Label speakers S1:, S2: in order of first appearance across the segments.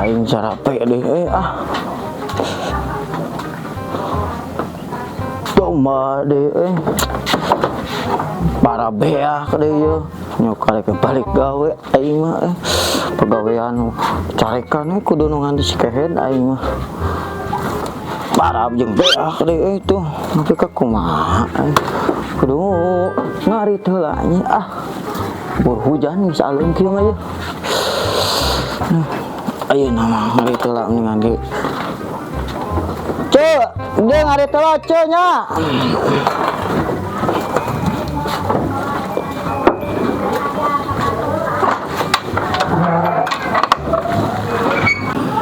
S1: Aing sarape deh ah. Domba deh Para beak deh ye. Nyok karek balik gawe aing mah Pagawean carekan kudu nu nganti si kehed aing mah. Para jeung beak deh tuh. Nepi ka kumaha Kudu ngarit heula nya ah. Bur hujan geus alun kieu mah ye. Nah, ayeuna mah ngarit heula mendingan ge. Ceu, dia ngarit heula ceu nya.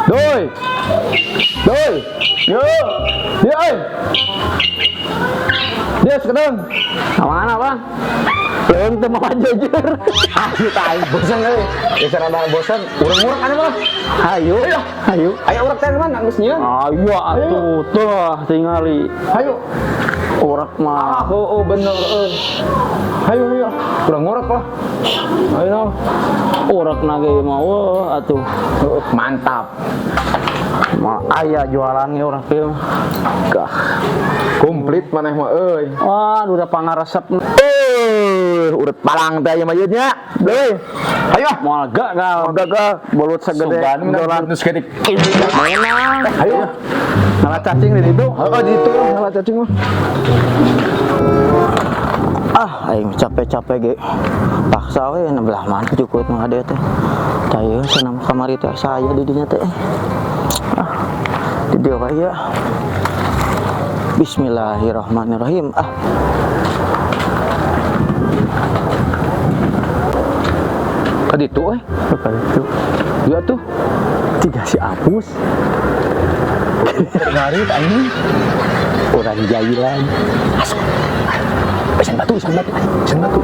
S2: Doi. Doi. Yo. Dia euy. Dia sekedang.
S1: Ka mana, Bang? Leung teu mawa jujur.
S2: Ayo tah aing bosan euy. Geus rada bosan, urang-urang anu mah.
S1: Hayu, hayu.
S2: Ayo urang teh mana geus nyieun.
S1: Ayo atuh, tuh tingali.
S2: Hayu.
S1: Urak mah.
S2: Oh, oh bener euy. Hayu hayu. Urang ngorek lah. Ayo no.
S1: Urak nage mah weuh atuh.
S2: Oh, mantap.
S1: Mah aya jualan ge urang kieu.
S2: Gah. Komplit maneh mah euy.
S1: Wah, udah pangaresep.
S2: Urut palang teh aya mah ieu nya. Deuy. Ayo.
S1: Moal gagal.
S2: Moal gagal. Belut segede dolan nu segede.
S1: Menang.
S2: Ayo.
S1: Ngala cacing di ditu.
S2: Heeh, di ditu ngala cacing mah.
S1: Ah, aing capek-capek ge. Paksa we na belah mana jukut mah hade teh. Tah ieu cenah kamari teh saya di dinya teh. Ah, di dieu wae ya. Bismillahirrahmanirrahim. Ah.
S2: Ka ditu euy.
S1: Ka ditu.
S2: Ieu atuh.
S1: Tiga si Apus.
S2: Ngarit anjing.
S1: Urang jailan.
S2: Masuk. Isan batu, isan batu, isan batu.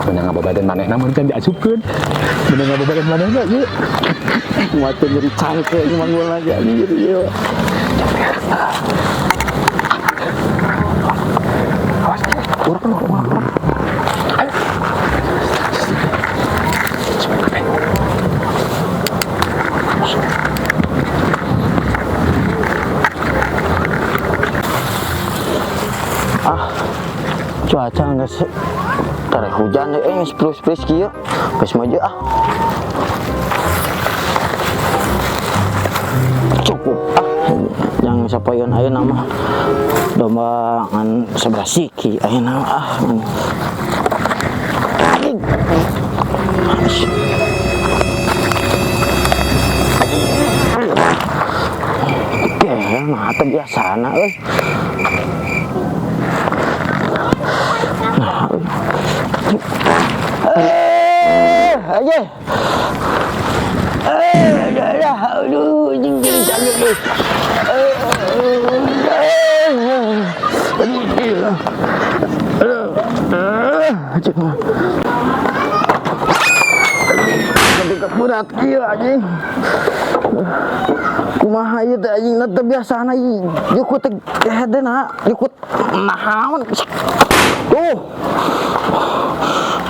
S2: Menang ngababadan manehna mun can diasupkeun. Menang ngababadan manehna ieu.
S1: Moal teu nyeri cangke manggul lagi anjing ieu.
S2: Awas, urang urang urang. Ayo.
S1: Ah, cuaca geus tare hujan deui geus pris-pris kieu. Geus maju ah. Cukup ah. Yang sapayeun ayeuna mah domba ngan sebelah siki ayeuna ah. Anjing. Oke, nah teu biasana euy. Nah, aja. Dah, aduh, anjing jadi canggih euy. Aduh, gila. Aduh, anjing. Aduh, berat kieu anjing. Kumaha ieu teh anjing teu biasana ieu. Jukut teh heudeuna, jukut nahaon. Tuh.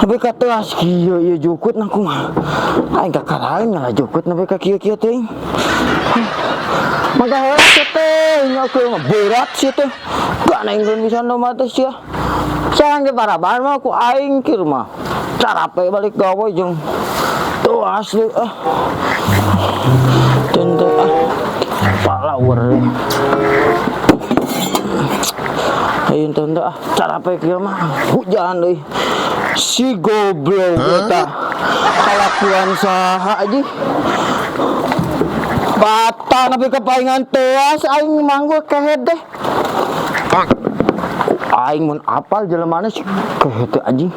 S1: Nepi ka teuas kieu ieu jukut na kumaha. Aing kakaraeun ngalah jukut nepi ka kieu-kieu teuing. Maka heula sia teh, nya kieu mah berat sia teh. Ganaengkeun pisan domba teh sia. Sareng ge paraban mah ku aing kieu mah. Carape balik gawe jeung teuas deui ah. Teu ah. Palawur deui. Ayeuna teh ah, carape kieu mah hujan deui. Si goblok eta. Kalakuan saha aja. Patah nepi ka paingan teuas aing manggul kehed teh. Aing mun apal jelemana si kehed teh anjing.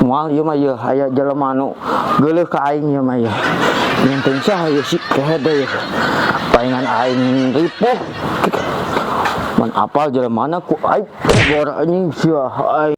S1: Moal ieu mah ieu aya jelema nu geuleuh ka aing ieu mah ieu. Nyeunteun saha ieu si kehed teh ieu. Paingan aing ripuh. Mun apal jelemana ku aing bor anjing sia aing.